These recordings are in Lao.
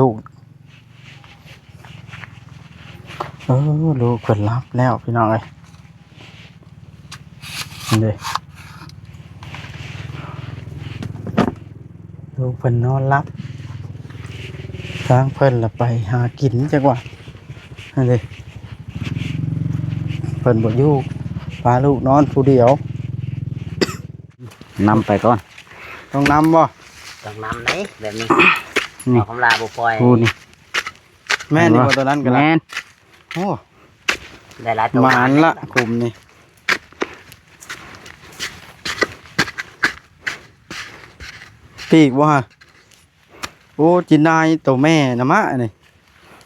ລູກ ເອີ ລູກເພິ່ນຫຼັບແລ້ວພີ່ນ້ອງເອີຍ. ນີ້ເດ້ ລູກເພິ່ນນອນຫຼັບ ທາງເພິ່ນລະໄປຫາກິນຈັກວ່າ. ນັ້ນເດ້ ເພິ່ນບໍ່ຢູ່ ປະລູກນອນຜູ້ດຽວ. ນຳໄປກ່ອນ. ຕ້ອງນຳບໍ່? ຕ້ອງນຳເດ້ ແບບນີ້. ນີ້ ເອົາຄຳລາບໍ່ປ່ອຍ. ຜູ້ນີ້ ແມ່ນຢູ່ບໍ່ ເຫັນບໍ່? ຕົວນັ້ນກໍໄດ້. ແມ່ນ. ໂອ້ ໄດ້ຫຼາຍໂຕ ໝານລະ ໝານ ກຸ່ມນີ້. ປີກບໍ່ຮະ? ໂອ້ ຈີນນາຍໂຕແມ່ນະມະນີ້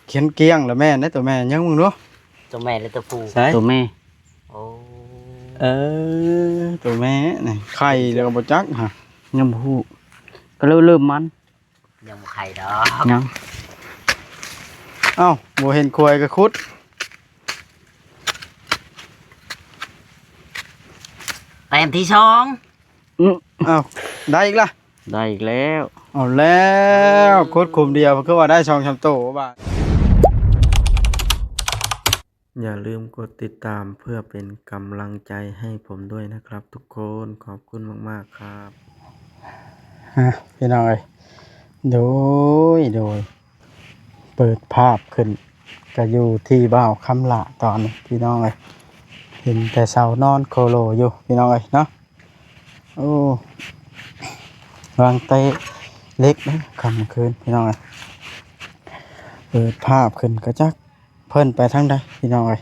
ແຂນກ້ຽງລະແມ່ນເດ້ ໂຕແມ່ ຍັງເບິ່ງດູ ໂຕແມ່ຫຼືໂຕຜູ້? ໃສ? ໂຕແມ່. ໂອ້ ເອີ ໂຕແມ່ນີ້ ໄຂ່ແລ້ວກໍບໍ່ຈັກຫະ ຍັງບໍ່ຮູ້ ກໍເລີ່ມມັນ ຍັງບໍ່ໄຂ່ດອກ ຍັງ. ເອົ້າ ບໍ່ເຫັນຄວາຍກໍຂຸດ ແຕ້ມທີສອງ. ອື ເອົ້າ ໄດ້ອີກລະ ໄດ້ອີກແລ້ວ. ເອົາແລ້ວ ຂຸດຂຸມດຽວຄືວ່າໄດ້ສອງສາມໂຕບາດ. ຢ່າລືມກົດຕິດຕາມເພື່ອເປັນກຳລັງໃຈໃຫ້ຜົມດ້ວຍນະຄັບທຸກຄົນ. ຂອບຄຸນມາກໆຄັບ. ຮະ ພີ່ນ້ອງເອີຍ ໂດຍ ໂດຍ ເປີດພາບຂຶ້ນ ກະຢູ່ທີ່ບ່າວຄຳຫຼ້າຕອນນີ້ພີ່ນ້ອງເອີຍ. ເຫັນແຕ່ເສົານອນໂຄໂລຢູ່ພີ່ນ້ອງເອີຍເນາະ. ໂອ້ ວາງແຕ່ເຫຼັກເດີ ຄ່ຳຄືນພີ່ນ້ອງເອີຍ. ເປີດພາບຂຶ້ນກະຈັກເພິ່ນໄປທາງໃດພີ່ນ້ອງເອີຍ.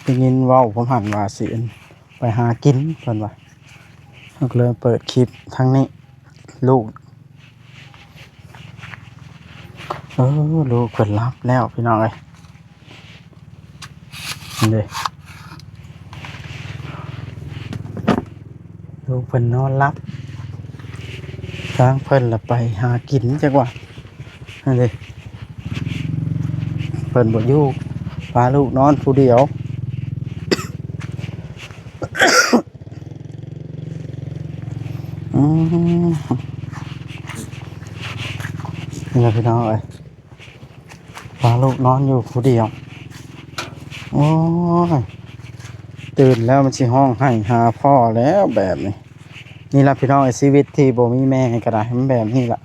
ໄດ້ຍິນເວົ້າ ຜົມຫັນວ່າຊິໄປຫາກິນເພິ່ນວ່າ ເຮົາກໍເລີຍເປີດຄລິບທາງນີ້. ລູກ ເອີ ລູກເພິ່ນຫຼັບແລ້ວພີ່ນ້ອງເອີຍ. ນີ້ເດ້ ລູກເພິ່ນນອນຫຼັບ ທາງເພິ່ນລະໄປຫາກິນຈັກວ່າ. ນັ້ນເດ້ ເພິ່ນບໍ່ຢູ່ ປະລູກນອນຜູ້ດຽວ. ອືມ ນີ້ລະພີ່ນ້ອງເອີຍ ປະລູກນອນຢູ່ຜູ້ດຽວ. ໂອ້ຍ ຕື່ນແລ້ວມັນຊິຮ້ອງໄຫ້ຫາພໍ່ແລ້ວແບບນີ້. ນີ້ລະພີ່ນ້ອງເອີຍ ຊີວິດທີ່ບໍ່ມີແມ່ກໍໄດ້ ມັນແບບນີ້ລະ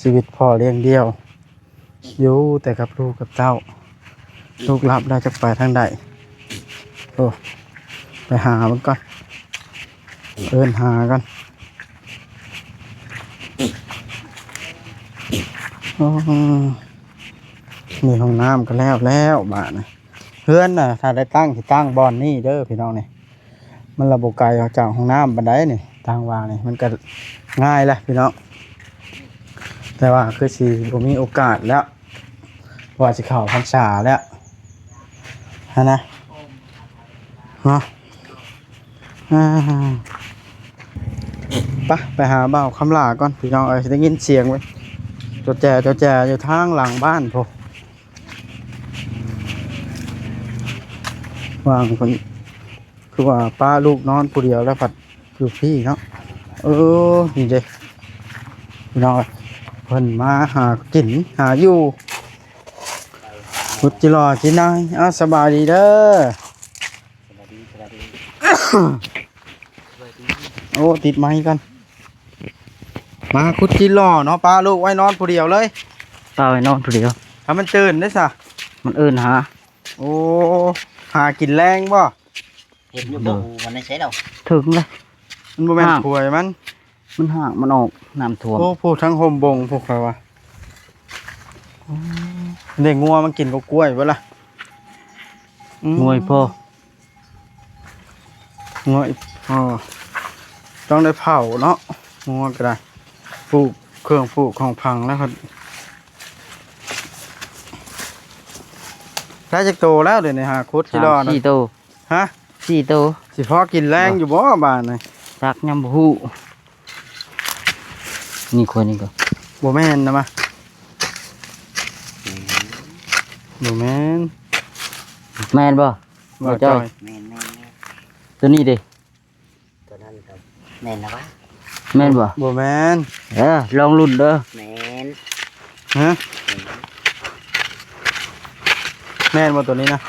ຊີວິດພໍ່ລ້ຽງດຽວ. ຢູ່ແຕ່ກັບລູກກັບເຕົ້າ ລູກຫຼັບແລ້ວຈັກໄປທາງໃດ. ໂອ້ ໄປຫາເບິ່ງກ່ອນ ເອີ້ນຫາກ່ອນ. ໂອ້ ນີ້ຫ້ອງນ້ຳກໍແລ້ວແລ້ວບາດນີ້. ເຮືອນນະ ຖ້າໄດ້ຕັ້ງ ຊິຕັ້ງບ່ອນນີ້ເດີພີ່ນ້ອງນີ້. ມັນລະບໍ່ໄກອອກຈາກຫ້ອງນ້ຳປານໃດນີ້ ທາງວ່າງນີ້ ມັນກະງ່າຍແຫຼະພີ່ນ້ອງ ແຕ່ວ່າຄືຊິບໍ່ມີໂອກາດແລ້ວ ເພາະວ່າຊິເຂົ້າພັນສາແລ້ວຫັ້ນນະ ເນາະ. ອາ ໄປ ໄປຫາບ່າວຄຳຫຼ້າກ່ອນພີ່ນ້ອງເອີຍ. ໄດ້ຍິນສຽງເວີຍ ຈໍແຈ ຈໍແຈ ຢູ່ທາງຫຼັງບ້ານພຸ້ນ. ວ່າງເພິ່ນຄືວ່າປະລູກນອນຜູ້ດຽວແລ້ວພັດຢູ່ພີ້ເນາະ. ເອີ ນີ້ເດ້ພີ່ນ້ອງ ເພິ່ນມາຫາກິນຫາຢູ່ ຄຸດຈິຫຼໍ່ຈິນາຍ. ອ້າວ ສະບາຍດີເດີ ສະບາຍດີ ສະບາຍດີ. ໂອ້ ຕິດໄມກ່ອນ. ມາ ຄຸດຈິຫຼໍ່ເນາະ ປະລູກໄວ້ນອນຜູ້ດຽວເລີຍ ປະໄວ້ນອນຜູ້ດຽວ. ຖ້າມັນຕື່ນເດ້ຊະ ມັນເອີ້ນຫາ. ໂອ້ ຫາກິນແລງບໍ່? ເຫັນຢູ່ບໍ່ ໂດຍ ຫູມັນໃນໃສດອກ ເຖິງເລີຍ. ມັນບໍ່ແມ່ນ ຮາກ ຂວາຍມັນ ມັນຮາກມັນອອກ ນ້ຳຖ້ວມ. ໂອ້ ຜູ້ທັງຮົ່ມບົງ ພວກຂ້ອຍວ່າ ໂອ້ ໄດ້ງົວມາກິນກັບກ້ວຍບໍ່ລະ? ອືມ ງົວອີ່ພໍ່ ງວດ ອໍ ຕ້ອງໄດ້ເຜົາເນາະ ງົວກໍໄດ້ ປູກເຄື່ອງປູກຂອງຝັງແລ້ວ ໄດ້ຈັກໂຕແລ້ວດຽວນີ້ຫາ ຄຸດ ຊິລອດ ສີ່ໂຕ. ຮະ ສີ່ໂຕ ຊິພໍກິນແລງຢູ່ບໍ່ບາດນີ້? ຈັກ ຍັງບໍ່ຮູ້. ນີ້ ຄວາຍນີ້ກໍ ບໍ່ແມ່ນນະມະ ບໍ່ແມ່ນ ແມ່ນບໍ່? ບໍ່ຈ່ອຍ ແມ່ນໆໆ ຕົວນີ້ເດ ຕົວນັ້ນກໍແມ່ນນະວະ ແມ່ນບໍ່? ບໍ່ແມ່ນ ເອີ ລອງລຸ້ນເດີ ແມ່ນ. ຮະ ແມ່ນບໍ່ໂຕນີ້ນະ?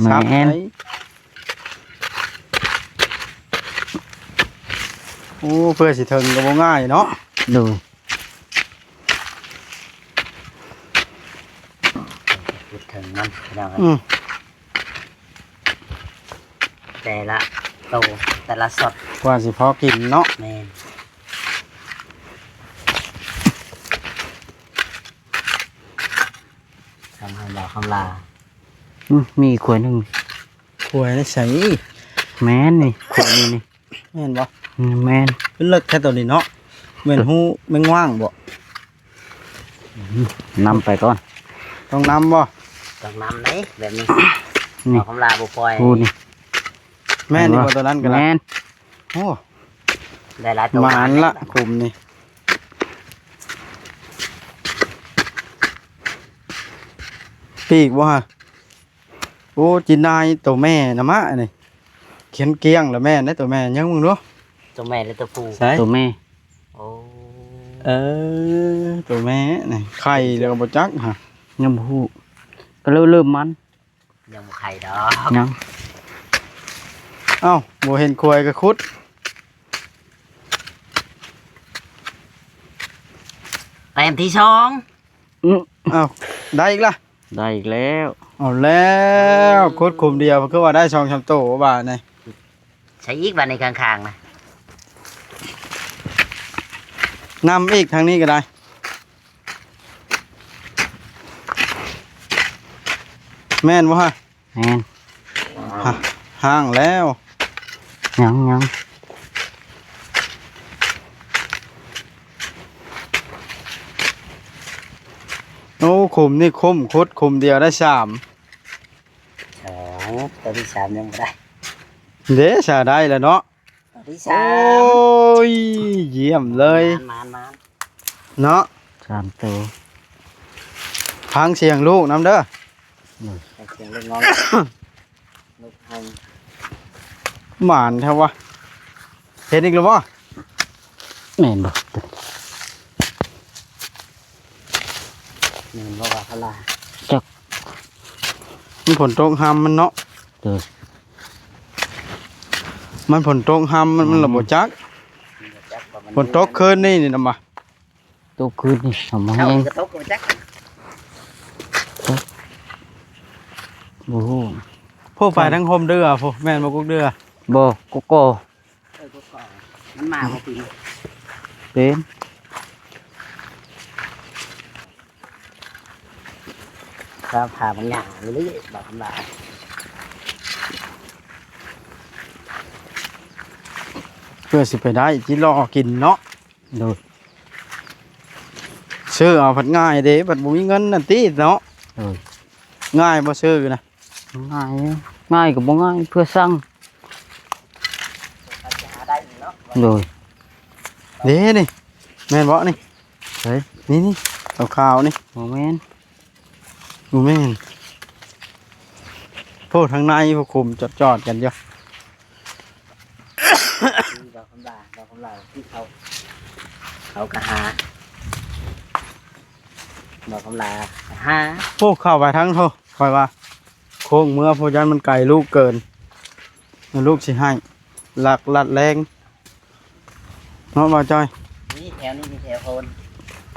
ແມ່ນ ໂອ້ ເພື່ອຊິເຖິງກໍບໍ່ງ່າຍເນາະ. ໂດຍ ຂຸດເຖິງມັນ ພີ່ນ້ອງເອີຍ. ອືມ ແຕ່ລະໂຕ ແຕ່ລະຊັອດ ກວ່າຊິພໍກິນເນາະ. ແມ່ນ ທຳໃຫ້ບ່າວຄຳຫຼ້າ. ອືມ ມີອີກຂວດໜຶ່ງ. ຂວດໃນໃສ? ແມ່ນນີ້ ຂວດນີ້ນີ້. ແມ່ນບໍ່? ອືມ ແມ່ນ. ເລິກແທ້ໂຕນີ້ເນາະ. ແມ່ນຮູແມງຫວ່າງບໍ່? ອືມ ນຳໄປກ່ອນ. ຕ້ອງນຳບໍ່? ຕ້ອງນຳເດ້ ແບບນີ້. ນີ້ ເອົາຄຳລາບໍ່ປ່ອຍ. ຮູ້ນີ້ ແມ່ນນີ້ບໍ່? ໂຕນັ້ນກໍໄດ້. ແມ່ນ. ໂອ້ ໄດ້ຫຼາຍໂຕ. ໝານລະ ຄຸມນີ້. ປີກບໍ່ຮະ? ໂອ້ ຈີນນາຍໂຕແມ່ນະມະອັນນີ້. ແຂນກ້ຽງລະແມ່ນເດ້ ໂຕແມ່. ຍັງເບິ່ງດູ ໂຕແມ່ຫຼືໂຕຜູ້? ໃສ? ໂຕແມ່. ໂອ້ ເອີ ໂຕແມ່ນີ້ ໄຂ່ແລ້ວກໍບໍ່ຈັກຫະ. ຍັງບໍ່ຮູ້ ກໍເລີ່ມ ເລີ່ມມັນ. ຍັງບໍ່ໄຂ່ດອກ. ຍັງ. ເອົ້າ ບໍ່ເຫັນຂວາຍກໍຂຸດ. ແຕ້ມທີສອງ. ອືມ ເອົ້າ ໄດ້ອີກລະ. ໄດ້ອີກແລ້ວ. ເອົາແລ້ວ ຂຸດຂຸມດຽວ ຄືວ່າໄດ້ສອງສາມໂຕບາດນີ້. ໃສ່ອີກບາດນີ້ ຂ້າງໆນະ. ນຳອີກທາງນີ້ກໍໄດ້. ແມ່ນບໍ່ຮະ? ແມ່ນ. ຮະ ຫ້າງແລ້ວ. ຍັງ ຍັງ. ໂອ້ ຂຸມນີ້ຂຸມ ຂຸດຂຸມດຽວໄດ້ສາມ. ສອງ ຕົວທີສາມຍັງບໍ່ໄດ້. ເດ້ ສາ ໄດ້ແລ້ວເນາະ. ຕົວທີສາມ. ໂອ້ຍ ຢ້ຽມເລີຍ. ໝານ ໝານ ໝານ ເນາະ ສາມໂຕ. ຟັງສຽງລູກນຳເດີ. ອືມ ຟັງສຽງລູກນ້ອງ. ນກເຮົາ ໝານແທ້ວະ. ເຫັນອີກແລ້ວບໍ່? ແມ່ນບໍ່? ແມ່ນບໍ່ວ່າພະລາ? ຈັກ ມັນຝົນຕົກຮຳມັນເນາະ. ເອີ ມັນຝົນຕົກຮຳມັນ ມັນລະບໍ່ຈັກ. ມັນບໍ່ຈັກວ່າມັນ ຝົນຕົກຄືນນີ້ນີ້ນຳບໍ່? ຕົກຄືນນີ້ ເອົາມາແຮງ ເຊົ້າກໍຕົກບໍ່ຈັກ. ບໍ່ຮູ້. ຜູ້ໄປທາງໂຮມເດືອຜູ້ ແມ່ນບໍ່? ກົກເດືອ ບໍ່ ກົກກໍ. ເອີ ກົກກໍ ມັນມາບໍ່ປີນີ້? ເປັນ ສະພາບມັນຫຍ້າຢູ່ນີ້ ບາກຄຳລາ ເພື່ອຊິໄປໄດ້ຈິລໍກິນເນາະ. ໂດຍ ຊື້ເອົາພັດງ່າຍເດ້ ພັດບໍ່ມີເງິນນັ້ນຕິເນາະ. ໂດຍ ງ່າຍບໍ່ຊື້ນະ? ງ່າຍ ງ່າຍກໍບໍ່ງ່າຍ ເພື່ອສັ່ງ. ໂດຍ ເດ້ນີ້ ແມ່ນບໍ່ນີ້? ໃສ? ນີ້ໆ ຂາວໆນີ້. ບໍ່ແມ່ນ ບໍ່ແມ່ນ. ໂອ້ ທາງໃນພວກຄຸມຈອດໆກັນຢູ່. ບໍ່ຄຳລາ ບໍ່ຄຳລາ ທີ່ເຂົາ ເຂົາກະຫາ ບໍ່ຄຳລາຫາ. ໂອ້ ເຂົ້າໄປທາງໂທ ຂ້ອຍວ່າ ໂຄ້ງເມືອ ຜູ້ຢ້ານມັນໄກລູກເກີນ ລູກຊິໃຫ້ ຫຼັກລັດແລງເນາະ ບ່າວຈ້ອຍ. ນີ້ແຖວນີ້ມີແຖວໂພນ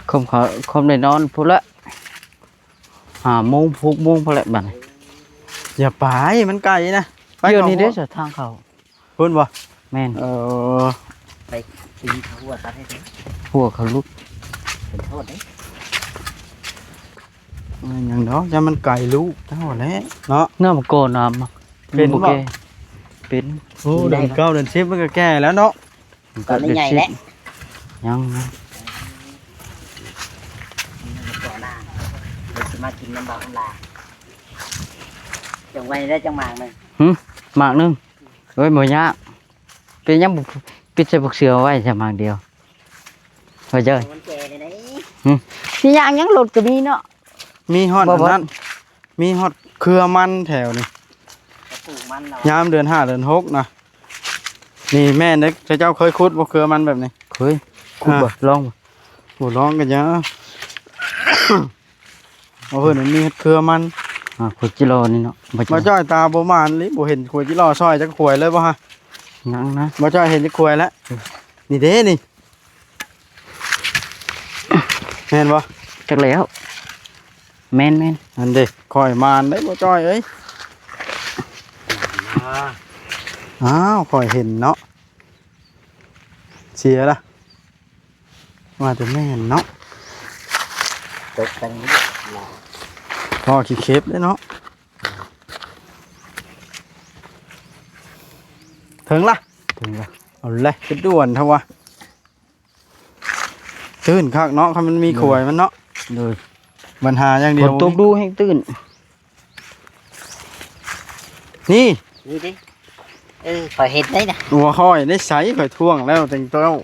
ຄອມເຂົາ ຄອມໄດ້ນອນພຸ້ນລະ ຫ້າໂມງ ຫົກໂມງພຸ້ນແຫຼະບາດນີ້. ຢ່າໄປ ມັນໄກນະ. ໄປ ດຽວນີ້ເດ້ ເຂົ້າ ທາງເຂົ້າ. ພຸ້ນບໍ່? ແມ່ນ. ເອີ ໄປຕີນເຂົາຫົວຕັດໃຫ້ເດ້ ຫົວເຂົາຫຼຸດ ເປັນໂທດເດ້. ແມ່ນຫຍັງດອກ ຢ້ານມັນໄກລູກເຈົ້າແຫຼະເນາະ. ນ້ຳມັນກໍນ້ຳ ເປັນບໍ່? ແກ່ ເປັນ. ໂອ້ ເດືອນເກົ້າເດືອນສິບມັນກໍແກ່ແລ້ວເນາະ. ມັນກໍ ຕອນນີ້ໃຫຍ່ແລ້ວ ເດືອນສິບ ຍັງ ຍັງ. ນີ້ມັນກໍໜ້າ ເດີຊິມາກິນນຳບ່າວຄຳລາ. ຈົ່ງໄວ້ໄດ້ຈັກໝາກໜຶ່ງ. ຫຶ ໝາກໜຶ່ງ. ໂອ້ຍ ບໍ່ຍາກ. ເປັນຫຍັງບໍ່ປິດໃສ່ບັກເສືອໄວ້ຊະໝາກດຽວ? ວ່າເຈົ້າ ມັນແກ່ໄດ້ໄດ໋. ຫຶ ຊິຍ່າງຫຍັງ ລົດກໍມີເນາະ. ມີຮອດອັນນັ້ນ ມີຮອດເຄືອມັນແຖວນີ້ ເຂົາປູກມັນເນາະ ຍາມເດືອນຫ້າເດືອນຫົກນະ. ນີ້ແມ່ນເດ້ ເຈົ້າເຄີຍຂຸດບໍ່ເຄືອມັນແບບນີ້? ເຄີຍ. ຂຸດບໍ່? ອ່າ ລອງບໍ່? ບໍ່ລອງກໍຢ່າ ເອົາເພິ່ນມັນມີເຮັດເຄືອມັນ ອ່າ ຂົວຈິລໍນີ້ເນາະ ບໍ່ ບໍ່ ຈ້ອຍ ຕາບໍ່ມານອີ່ຫຼີ ບໍ່ເຫັນຂົວຈິລໍຊອຍຈັກຂວຍເລີຍບໍ່ຮະ? ຍັງນະ ບໍ່ຈ້ອຍເຫັນຈັກຂວຍແລ້ວ ນີ້ເດ້ນີ້ ແມ່ນບໍ່? ຈັກແລ້ວ ແມ່ນໆ ນັ້ນເດ້ ຂ້ອຍມານໄດ໋ບໍ່ຈ້ອຍເອີຍ ອ້າວ ຂ້ອຍເຫັນເນາະ ເສຍລະ ວ່າແຕ່ແມ່ນເນາະ ຕົກແຕ່ງນີ້ລະ ພໍຂີ້ເຂັບເດ້ເນາະ ເຖິງລະ ເຖິງລະ ເອົາແຫຼະ ຄືດ່ວນແທ້ວະ ຕື້ນຄັກເນາະ ຄັນມັນມີ ໂດຍ ຂວຍມັນເນາະ ໂດຍ ບັນຫາຢ່າງດຽວ ຝົນຕົກດູແຮງຕື້ນ ນີ້ ນີ້ຕິ ເອີ ຂ້ອຍເຮັດໄດ້ນະ ບໍ່ຄ່ອຍໄດ້ໃສ ຂ້ອຍທ້ວງແລ້ວຈັ່ງເຈົ້າ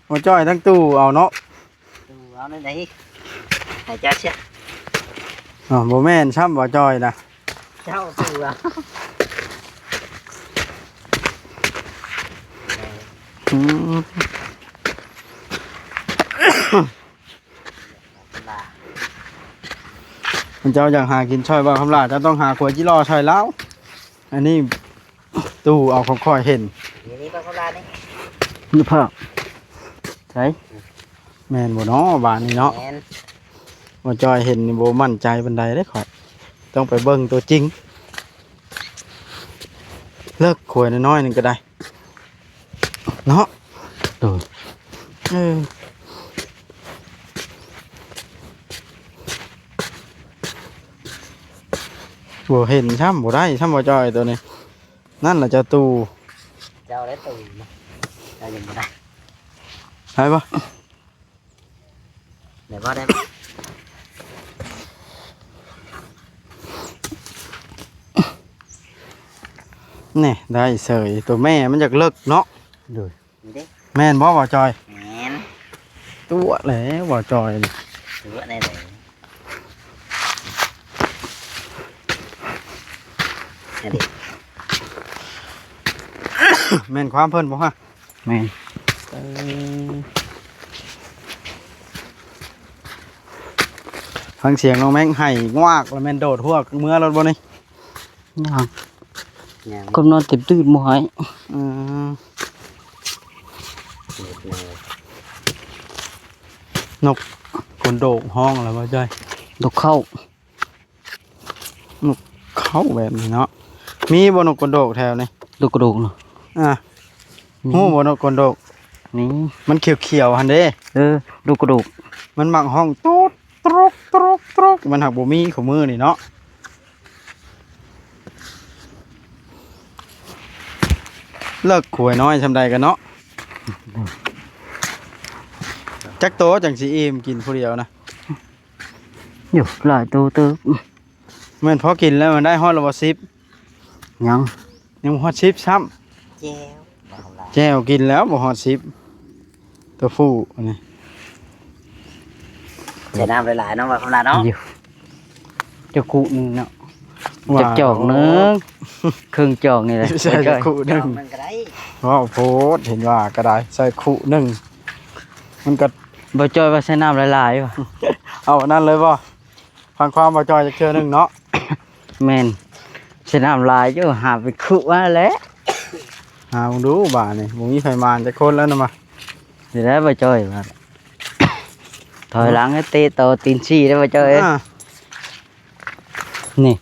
ບໍ່ຈ້ອຍ ທັງຕູ້ເອົາເນາະ ຕູ້ເອົາແນວໃດ ໃຫ້ເຈົ້າເສຍ ອ້າວ ບໍ່ແມ່ນຊ້ຳ ບໍ່ຈ້ອຍນະ ເຈົ້າຕູ້ເອົາ ອືມ ເຈົ້າຢາກຫາກິນຊ່ອຍບ່າວຄຳຫຼ້າ ເຈົ້າຕ້ອງຫາຂົວຈິລໍຊ່ອຍລາວ ອັນນີ້ຕູ້ເອົາຂອງຂ້ອຍເຫັນ ນີ້ ນີ້ບ່າວຄຳຫຼ້ານີ້ ນີ້ພາບ ໃສ ແມ່ນບໍ່ເນາະ ບາດນີ້ເນາະ ແມ່ນ ບໍ່ຈ້ອຍເຫັນນີ້ບໍ່ໝັ້ນໃຈປານໃດເດ້ຂ້ອຍ ຕ້ອງໄປເບິ່ງຕົວຈິງ ເລິກ ຂວຍນ້ອຍໆໜຶ່ງກໍໄດ້ ເນາະ ໂດຍ ເອີ ບໍ່ເຫັນຊ້ຳ ບໍ່ໄດ້ຊ້ຳ ບໍ່ຈ່ອຍໂຕນີ້ ນັ້ນລະເຈົ້າຕູ້ ເຈົ້າໄດ້ຕູ້ນະ ເຈົ້າຍັງບໍ່ໄດ້ ໄດ້ບໍ່? ໄດ້ບໍ່ ໄດ້ບໍ່? ນີ້ ໄດ້ເສີຍ ໂຕແມ່ມັນຢາກເລິກເນາະ ໂດຍ ນີ້ເດ້ ແມ່ນບໍ່ ບ່າວຈ່ອຍ? ແມ່ນ ຕົວະແຫຼະ ບ່າວຈ່ອຍ ຕົວະໄດ້ເລີຍ ອັນນີ້ ແມ່ນຄວາມເພິ່ນບໍ່ຮະ? ແມ່ນ ເອີ ຟັງສຽງນ້ອງແມັກໄຫ້ງວາກ ແລ້ວແມ່ນໂດດຮວກເມືອໂລດບໍ່ນີ້? ຍັງ ຍັງ ກຳນອນເຕັມຕື່ນບໍ່ໃຫ້ ອືມ ນົກກົນໂດກຮ້ອງແລ້ວບໍ່ຈ້ອຍ? ນົກເຂົ້າ ນົກເຂົ້າແບບນີ້ເນາະ ມີບໍ່ນົກກົນໂດກແຖວນີ້? ນົກກະໂດກເນາະ ອ່າ ມີ ຮູ້ບໍ່ນົກກົນໂດກ? ນີ້ ມັນຂຽວໆຫັ້ນເດ້ ເອີ ນົກກະໂດກ ມັນມັກຮ້ອງໂຕດ ຕຣົກ ຕຣົກ ຕຣົກ ມັນຫາກບໍ່ມີຄູ່ມື້ນີ້ເນາະ ເລິກ ຂວຍນ້ອຍຊ່ຳໃດກັນເນາະ ຈັກໂຕຈັ່ງຊິອີ່ມກິນຜູ້ດຽວນະ? ຢູ່ ຫຼາຍໂຕເຕີບ ແມ່ນພໍກິນແລ້ວມັນໄດ້ຮອດລະບໍ່ ສິບ? ຍັງ ຍັງບໍ່ຮອດສິບຊ້ຳ ແຈ່ວ ແຈ່ວກິນແລ້ວບໍ່ຮອດສິບ ໂຕຜູ້ອັນນີ້ ໃສ່ນ້ຳຫຼາຍໆເນາະ ບ່າວຄຳຫຼ້າເນາະ ຢູ່ ຈັກຄຸໜຶ່ງເນາະ ວ່າ ຈັກຈອກໜຶ່ງ ເຄິ່ງຈອກນີ້ແຫຼະ ໃສ່ຈັກຄຸໜຶ່ງ ໜຶ່ງກໍໄດ້ ເວົ້າໂພດ ເຫັນວ່າກໍໄດ້ ໃສ່ຄຸໜຶ່ງ ມັນກໍ ບ່າວຈ່ອຍວ່າໃສ່ນ້ຳຫຼາຍໆວ່າ ເອົາອັນນັ້ນເລີຍບໍ່? ຟັງຄວາມບ່າວຈ່ອຍຈັກເທື່ອໜຶ່ງເນາະ ແມ່ນ ໃສ່ນ້ຳຫຼາຍຢູ່ ຫາເປັນຄຸມາແຫຼະ ຫາເບິ່ງດູບາດນີ້ ບໍ່ມີໃຜມານຈັກຄົນແລ້ວນະມາ ນີ້ແຫຼະບ່າວຈ່ອຍວ່າ ຖອຍຫຼັງໃຫ້ເຕະຕໍ່ຕີນຊີ້ໄດ້ບ່າວຈ້ອຍເອີຍ ອ່າ ນີ້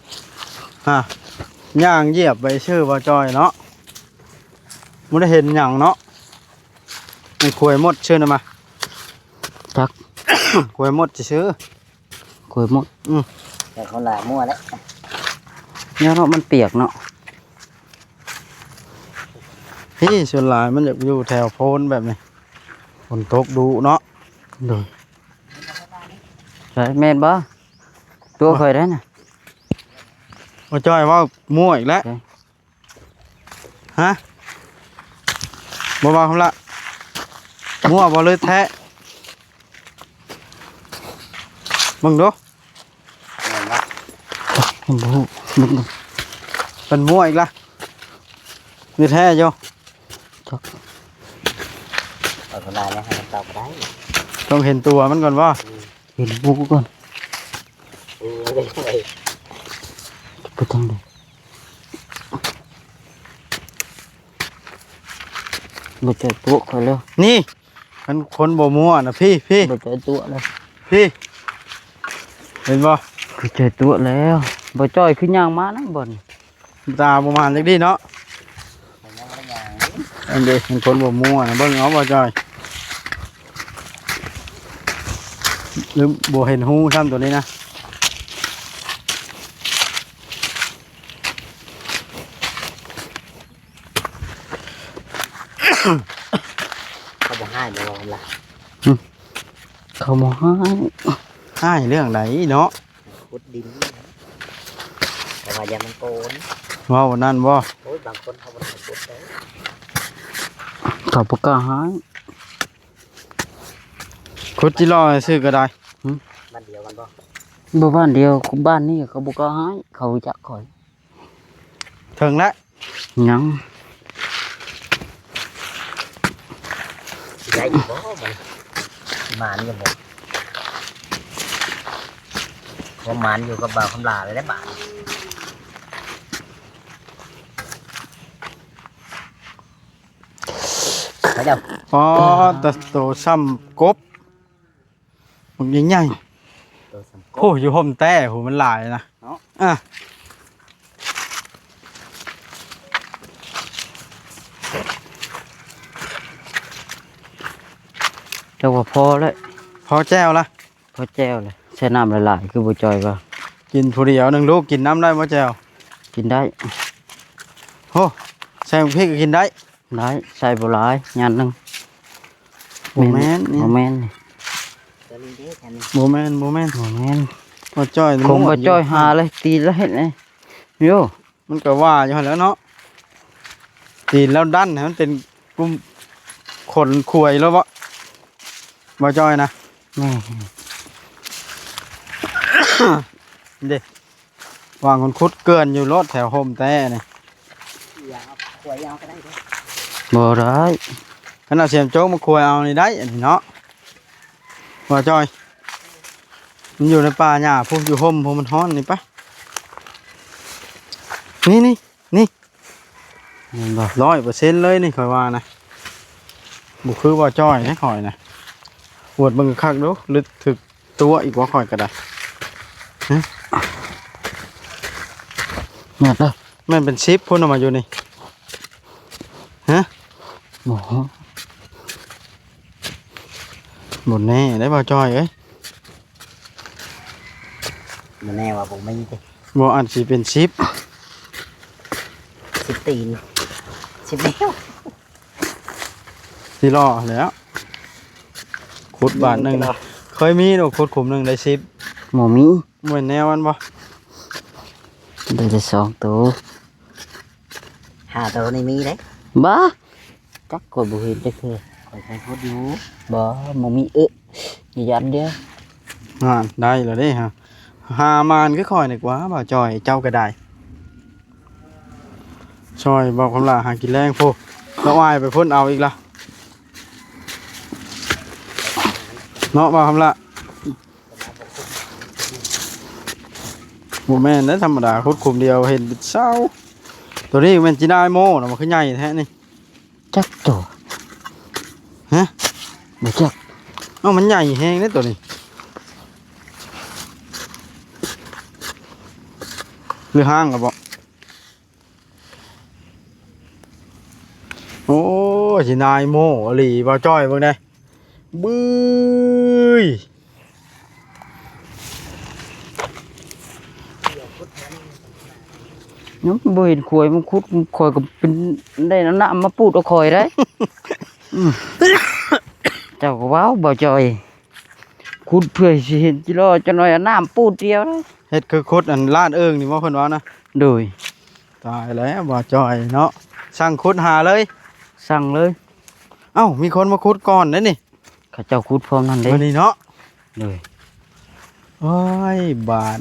ຮະ ຍ່າງຢຽບໄປຊື່ບ່າວຈ້ອຍເນາະ ບໍ່ໄດ້ເຫັນຫຍັງເນາະ ມັນຄວາຍມົດຊື່ນະມາ ຈັກ ຄວາຍມົດຊື່ ກວຍໝົດ ອືມ ແຕ່ເຂົາລາມົວແຫຼະ ແນວເນາະ ມັນປຽກເນາະ ເຮີ້ຍ ສ່ວນຫຼາຍມັນຢາກຢູ່ແຖວໂພນແບບນີ້ ຝົນຕົກດຸເນາະ ໂດຍ ໃຊ່ ແມ່ນບໍ່? ຕົວຂ້ອຍໄດ໋ນະ ໂອ້ ຈ້ອຍເວົ້າມົວອີກແລ້ວ ໃຊ່ ຮະ ບໍ່ເວົ້າຄຳລະ ມົວບໍ່ ຫຼືແທ້ ເບິ່ງດູ ແມ່ນບໍ່? ບໍ່ຮູ້ ເບິ່ງດູ ເປັນມົວອີກລະ ຫຼືແທ້ຢູ່ ຈັກ ເອົາເທົ່າໃດແລ້ວ ເຮົາເອົາບໍ່ໄດ້ ຕ້ອງເຫັນຕົວມັນກ່ອນບໍ່? ເຫັນໝູ່ກ່ອນ. ໄປທາງໃດ? ບໍ່ໃຈຕົວະຂ້ອຍແລ້ວ. ນີ້ ຄັນຄົນບໍ່ມົວນະ ພີ້ ພີ້ ບໍ່ໃຈຕົວະແລ້ວ. ພີ້ ເຫັນບໍ່? ບໍ່ໃຈຕົວະແລ້ວ. ບໍ່ຈ່ອຍຄືຍ່າງມານຳບ່ອນ. ຕາບໍ່ມານຈັກດີເນາະ. ອັນເດ ເຫັນຄົນບໍ່ມົວນະ ເບິ່ງເອົາບໍ່ຈ່ອຍ ຫຼືບໍ່ເຫັນຮູຊ້ຳໂຕນີ້ນະ. ເຂົາບໍ່ຮ້າຍບໍ່ວ່າລະ? ເຂົາບໍ່ຮ້າຍ. ຮ້າຍເລື່ອງໃດເນາະ? ຂຸດດິນ ແຕ່ວ່າຢ່າມັນໂກນ. ເວົ້ານັ້ນບໍ່? ໂອ້ຍ ບາງຄົນເຂົາບໍ່ໄດ້ຂຸດເດ້ ເຂົາບໍ່ກ້າຮ້າຍ. ຂຸດຈິລໍຊື່ກໍໄດ້. ບ້ານດຽວກັນບໍ່? ບໍ່ບ້ານດຽວ ບ້ານນີ້ເຂົາບໍ່ກ້າຮ້າຍ ເຂົາຮູ້ຈັກຂ້ອຍ. ເຖິງແລ້ວ ຍັງ ຊິໄດ້ຢູ່ບໍ່ບັດນີ້? ຊິໝານຢູ່ບໍ່? ບໍ່ໝານຢູ່ກັບບ່າວຄຳຫຼ້າເລີຍເດ້ບາດນີ້. ໄປແລ້ວ. ອໍ ແຕ່ໂຕຊ້ຳກົບ ບັກໃຫຍ່ໆ. ໂອ້ ຢູ່ຮົ່ມແຕ້ພຸ້ນ ມັນຫຼາຍນະເນາະ. ອ່າ ເຈົ້າວ່າພໍແລ້ວ. ພໍແຈ່ວລະ? ພໍແຈ່ວລະ. ໃສ່ນ້ຳຫຼາຍໆ ຄືບໍ່ຈ່ອຍວ່າ. ກິນຜູ້ດຽວໜຶ່ງລູກ ກິນນຳໄດ້ບໍ່ແຈ່ວ? ກິນໄດ້. ໂອ້ ໃສ່ໝາກພິກກໍກິນໄດ້. ໄດ້ ໃສ່ບໍ່ຫຼາຍ ຫຍັດໜຶ່ງ. ບໍ່ແມ່ນນີ້ ບໍ່ແມ່ນນີ້ ບໍ່ແມ່ນ ບໍ່ແມ່ນ ບໍ່ແມ່ນ. ບໍ່ຈ່ອຍ ຂອງບໍ່ຈ່ອຍ ຫາເລີຍ ຕີນລະເຮັດນີ້. ໂຍ ມັນກໍວ່າຢູ່ຫັ້ນແຫຼະເນາະ ຕີນລາວດັນໃຫ້ມັນເປັນກຸ່ມຂົນຂວາຍແລ້ວບໍ່ ບໍ່ຈ່ອຍນະ. ແມ່ນ ເດ້. ວາງຄົນຂຸດເກື່ອນຢູ່ໂລດແຖວຮົ່ມແຕ້ນີ້. ບໍ່ໄດ້ ຄັນເອົາສຽມໂຈກມາຂວາຍເອົານີ້ໄດ້ ອັນນີ້ເນາະ ບໍ່ຈ່ອຍ. ມັນຢູ່ໃນປ່າຫຍ້າພຸ້ນ ຢູ່ຮົ່ມພຸ້ນ ມັນຮ້ອນນີ້ປະ. ນີ້ ນີ້ ນີ້ ແມ່ນບໍ່? ຮ້ອຍເປີເຊັນເລີຍນີ້ ຂ້ອຍວ່ານະ. ບໍ່ຄືບໍ່ຈ່ອຍເດ້ຂ້ອຍນະ. ກວດເບິ່ງຄັກໆດູ ຫຼືຖືກຕົວະອີກບໍ່ ຂ້ອຍກໍໄດ້. ຮະ? ແມ່ນເດີ ແມ່ນເປັນສິບພຸ້ນເອົາມາຢູ່ນີ້. ຮະ? ບໍ່ ບໍ່ແນ່ເດ້ ບໍ່ຈ່ອຍເອີຍ. ບໍ່ແນ່ວ່າບໍ່ມີຕິ. ບໍ່ ອາດຊິເປັນສິບ ສິບຕີນ ສິບແນວ. ຊິລໍແລ້ວ ຂຸດບາດໜຶ່ງ ເຄີຍມີດອກ ຂຸດຂຸມໜຶ່ງໄດ້ສິບ. ບໍ່ມີ. ບໍ່ແມ່ນແນວມັນບໍ່? ໄດ້ແຕ່ສອງໂຕ ຫ້າໂຕນີ້ມີເດ້. ບໍ່ ຈັກ ຂ້ອຍບໍ່ເຫັນຈັກເທື່ອ. ຂ້ອຍເຄີຍຂຸດຢູ່. ບໍ່ ບໍ່ມີ. ເອີ ຢ່າຢ້ານເດີ້. ນັ້ນ ໄດ້ແລ້ວເດ້. ຫາ ຫາມານຄືຂ້ອຍນີ້ກວ່າ ບ່າວຈ່ອຍ ເຈົ້າກໍໄດ້. ຊ່ອຍບ່າວຄຳຫຼ້າຫາກິນແລງພຸ້ນ ນ້ອງອ້າຍໄປພຸ້ນເອົາອີກລະ ເນາະ ບ່າວຄຳຫຼ້າ. ບໍ່ແມ່ນເດ້ ທຳມະດາ ຂຸດຂຸມດຽວເຫັນເປັນເສົາ. ໂຕນີ້ແມ່ນຈີນາຍໂມນະ ມັນຄືໃຫຍ່ແທ້ນີ້. ຈັກໂຕ. ຮະ? ບໍ່ຈັກ. ເອົ້າ ມັນໃຫຍ່ແຮງເດ້ໂຕນີ້. ຫຼືຫ້າງລະບໍ? ໂອ້ຍ ຊິນາຍໂມ້ອີ່ຫຼີ ບ່າວຈ້ອຍເບິ່ງແດ່. ບຶ້ຍ ຍັງບໍ່ເຫັນຂວາຍມັນຂຸດ ຂ້ອຍກໍເປັນໄດ້ເອົານ້ຳມາປູດເອົາຂ້ອຍໄດ໋. ອືມ ເຈົ້າກໍເວົ້າ ບ່າວຈ້ອຍ ຂຸດເພື່ອຊິເຫັນຈິລໍ ຈັກໜ້ອຍເອົານ້ຳປູດດຽວ. ເຮັດຄືຂຸດອັນລາດເອີ່ງນີ້ບໍ່ ເພິ່ນວ່ານະ? ໂດຍ. ຕາຍແລ້ວ ບ່າວຈ້ອຍເນາະ ສັ່ງຂຸດຫາເລີຍ. ສັ່ງເລີຍ. ເອົ້າ ມີຄົນມາຂຸດກ່ອນເດ້ນີ້. ເຂົາເຈົ້າຂຸດພ້ອມນັ້ນເດ້ ມື້ນີ້ເນາະ. ໂດຍ. ໂອ້ຍ ບາດ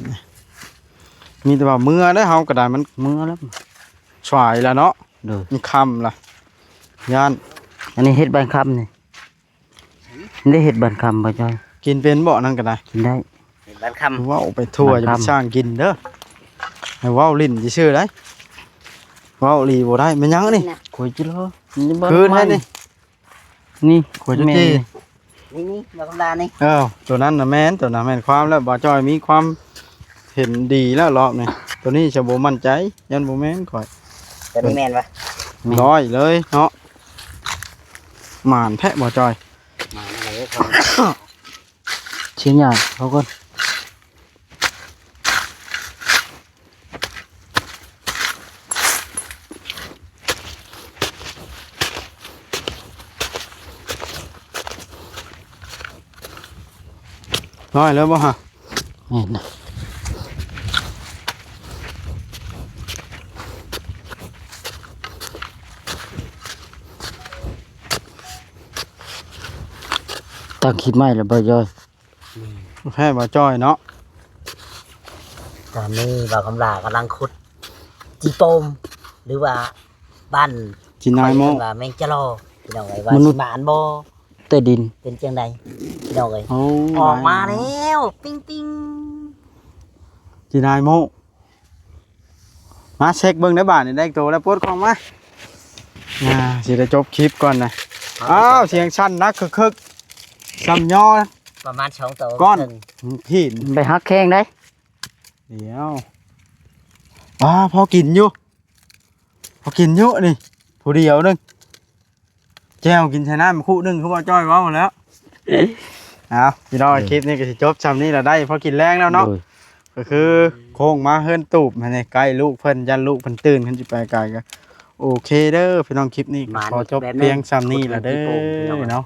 ມີແຕ່ວ່າເມືອເດ້ ເຮົາກໍໄດ້ ມັນເມືອແລ້ວ ສາຍແລ້ວເນາະ. ໂດຍ. ມັນຄ່ຳລະ ຢ້ານ. ອັນນີ້ເຮັດໃບຄຳນີ້. ໄດ້ເຮັດບານຄຳບໍ່ຈ້ອຍ? ກິນເປັນບໍ່? ນັ້ນກໍໄດ້ ກິນໄດ້ ເຮັດບານຄຳ. ເວົ້າໄປທົ່ວ ບານຄຳ ຢ່າໄປສ້າງກິນເດີ ໃຫ້ເວົ້າຫຼິ້ນຊື່ໆໄດ໋ ເວົ້າອີ່ຫຼີບໍ່ໄດ້. ແມ່ນຫຍັງນີ້? ນະ ຂວຍຈິໂລ ນີ້ບໍ່ ຄືນໃດນີ້? ນີ້ ຂວຍຈຸຈີ່ ແມ່ນ ນີ້ ນີ້ ບໍ່ທຳມະດານີ້. ເອີ ໂຕນັ້ນນະແມ່ນ ໂຕນັ້ນແມ່ນຄວາມແລ້ວ. ບ່າວຈ້ອຍມີຄວາມເຫັນດີແລ້ວລອບນີ້ ໂຕນີ້ຈະບໍ່ໝັ້ນໃຈ ຢ້ານບໍ່ແມ່ນຂ້ອຍ. ໂຕນີ້ແມ່ນປະ? ແມ່ນ ຮ້ອຍເລີຍເນາະ. ໝານແທ້ບ່າວຈ້ອຍ ໝານອະໄລເອີຍ. ຊິຫຍັງເອົາກ່ອນ ຮ້ອຍເລີຍບໍ່ຮະ? ແມ່ນນະ ຕັ້ງຄລິບໃໝ່ແລ້ວບໍ່ຈ້ອຍ? ແມ່ນ ແພ້ບໍ່ຈ້ອຍເນາະ. ຕອນນີ້ບ່າວຄຳຫຼ້າກຳລັງຂຸດຈີ່ໂປ່ມ ຫຼືວ່າບ້ານຈີ່ນາຍໂມ ເອີ້ນວ່າແມງຈະລໍ ພີ່ນ້ອງເອີຍ ວ່າ ມະນຸດ ຊິໝານບໍ່ ໃຕ້ດິນ ເປັນຈັ່ງໃດ ພີ່ນ້ອງເອີຍ. ໂອ້ ອອກມາແລ້ວ ປິງໆ ຈີ່ນາຍໂມ. ມາເຊັກເບິ່ງໄດ້ບາດນີ້ ໄດ້ໂຕແລ້ວ ປົດຂອງມາ. ອ່າ ຊິໄດ້ຈົບຄລິບກ່ອນນະ. ອ້າວ ສຽງສັ່ນໜັກເຄິກໆ ສ່ຳຍໍ ປະມານສອງໂຕ ກ້ອນ ເຄິ່ງ ຫີນ ໄປຫັກແຂ້ງໄດ້. ດຽວ ອ້າ ພໍກິນຢູ່ ພໍກິນຢູ່ນີ້ ຜູ້ດຽວໜຶ່ງ. ແຈ່ວກິນໃສ່ນ້ຳຄຸໜຶ່ງ ຄືບໍ່ຈ້ອຍເວົ້າແລ້ວ. ເອົາ ພີ່ນ້ອງ ເອີ ຄລິບນີ້ກໍຊິຈົບຊ່ຳນີ້ລະ ໄດ້ພໍກິນແລງແລ້ວເນາະ. ໂດຍ ກໍຄືໂຄ້ງມາເຮືອນຕູບຫັ້ນນີ້ ໃກ້ລູກເພິ່ນ ຢ້ານລູກເພິ່ນຕື່ນ ຄັນຊິໄປໄກກໍ ໂອເຄເດີພີ່ນ້ອງ ຄລິບນີ້ກໍຂໍຈົບພຽງຊ່ຳນີ້ລະເດີເນາະ.